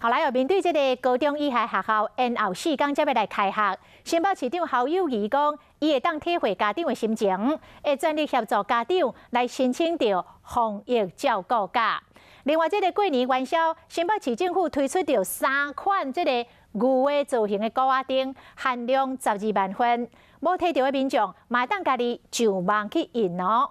後來又面對這个高中以下學校延後4工才欲來開學，新北市長侯友宜講，伊會當體會家長的心情，會全力協助家長來申請著防疫照顧假。另外，這个過年元宵，新北市政府推出著三款這个牛的造型的鼓仔燈，限量12萬份，無提著的民眾嘛會當家己上網去印哦。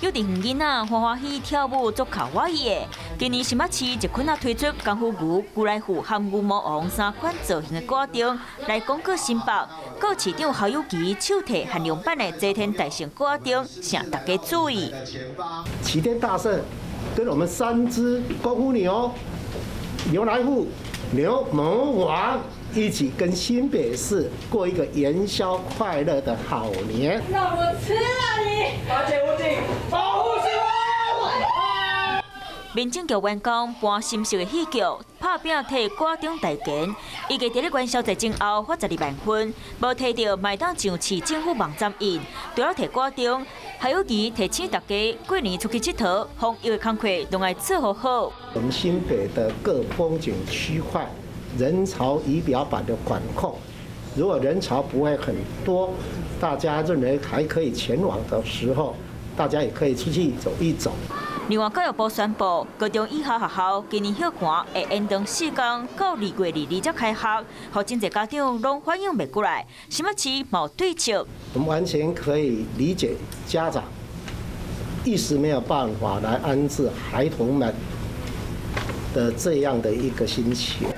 幼稚園囡仔歡歡喜跳舞足卡哇伊的。今年新北市一款仔推出功夫牛、牛來富和牛魔王三款造型的鼓仔燈來廣告新北。閣市長侯友宜手提限量版的齊天大聖鼓仔燈，請大家注意。齊天大聖跟我們三隻功夫牛、牛來富、牛魔王一起跟新北市過一個元宵快樂的好年。讓我吃了你！八戒悟淨，保護師父。民政局員工搬新式的戲劇，拍拚提鼓仔燈代言。預計佇咧元宵節前後發十二萬份，無提著嘛會當上市政府網站印。除了提鼓仔燈，還有提醒大家過年出去𨑨迌，防疫的工課攏愛做好好。我們新北的各風景區塊人潮儀表板的管控，如果人潮不會很多，大家認為還可以前往的時候，大家也可以出去走一走。另外，教育部宣布，高中以下學校今年休寒會延長4工，到2月22才開學，予真濟家長攏反應袂過來。新北市嘛有對策。我們完全可以理解家長一時沒有辦法來安置孩童們的這樣的一個心情。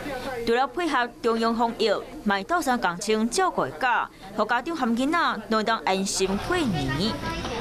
除了配合中央防疫，嘛會鬥相共穿照顧假，予家長和囡仔都會當安心過年。